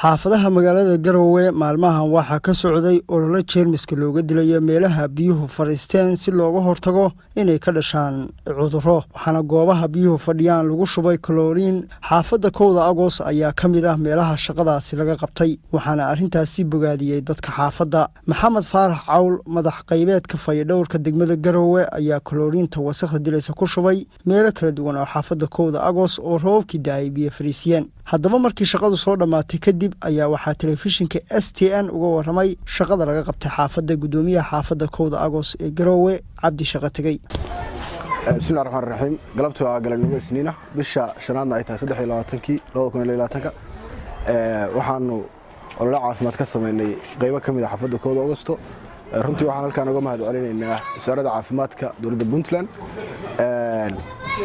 Xaafadaha magaalada Garowe maalmahan waxaa ka socday ololo jeermiska looga dilayo meelaha biyuhu fadhiisteen si looga hortago inay ka dhashaan cudurro, waxaana goobaha biyuhu fadhiyaan lagu shubay kalooriin. Xaafadda 1-da Agoos ayaa ka mid ah meelaha shaqadaasi laga qabtay, waxaana arrintaasi bogaadiyey dadka xaafadda. Maxamed Faarax Cawl, madax qaybeedka fayadhowrka degmada Garowe, ayaa kalooriinta wasakhda dilaysa ku shubay meelo kala duwan oo xaafadda 1-da Agoos oo roobabkii da'ay biyo fadhiisiyeen. Haddaba markii shaqadu soo dhammaatay kadib ayaa waxaa telefishinka STN uga warramay shaqada laga qabtay xaafadda guddoomiyaha xaafadda 1-da Agoos ee Garowe, Cabdi Shaqo Tegey. Bismillahi raxmaan raxiim. Galabtu waa galabnimo Isniina, bisha shanaadna ay tahay 23-kii 2022-ka. Waxaanu olole caafimaad ka samaynay qaybo ka mid a xaafadda 1-da Agosto. Runtii waxaan halkaan uga mahad celinaynaa Wasaaradda Caafimaadka Dowladda Puntland,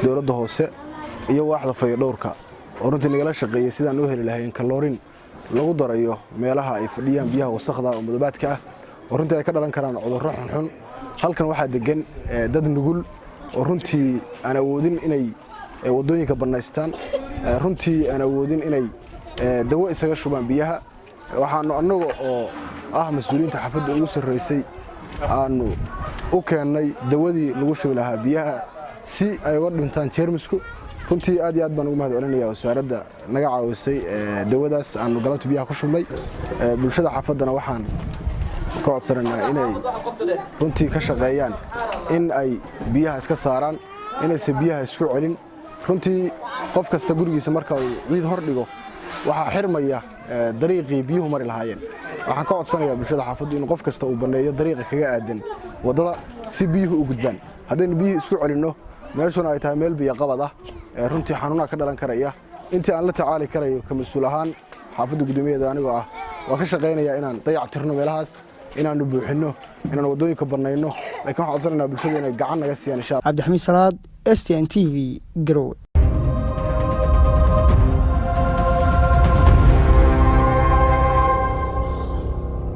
dowladda hoose iyo waaxda fayadhowrka oo runtii nagala shaqeeyey sidaan u heli lahayn kaloorin lagu darayo meelaha ay fadhiyaan biyaha wasakhda oo madoobaadka ah, oo runtii ay ka dhalan karaan cudurro xunxun. Halkan waxaa degan dad nugul oo runtii aan awoodin inay waddooyinka bannaystaan, runtii aan awoodin inay dawo isaga shubaan biyaha. Waxaannu annaga oo ah mas-uuliyiinta xaafadda ugu sarraysay aanu u keennay dawadii lagu shubi lahaa biyaha si ay uga dhintaan jeermisku. Runtii aad iyo aad baan ugu mahad celinaya wasaaradda naga caawisay dawadaas aanu galabta biyaha ku shubnay. Bulshada xaafaddana waxaan ka codsanaynaa inay runtii ka shaqeeyaan in ay biyaha iska saaraan, inaysan biyaha isku celin. Runtii qof kasta gurigiisa marka uu ciid hor dhigo, waxaa xirmaya dariiqii biyuhu mari lahaayeen. Waxaan ka codsanayaa bulshada xaafaddu in qof kasta uu banneeyo dariiqa kaga aadan waddada si biyuhu u gudbaan. Haddaynu biyuhu isku celinno, meeshuna ay tahay meel biyo qabad ah, runtii xanuunaa ka dhalan karaya. Intii aan la tacaali karayo ka mas-uul ahaan xaafadda guddoomiyaheeda anigoo ah, waa ka shaqaynayaa inaan dayac tirno meelahaas, inaannu buuxinno, inaan waddooyinka bannayno, lakin waxaan codsanaynaa bulshada inay gacan naga siiyaan, insha. Cabdixamiid Salaad, STN TV, Garowe.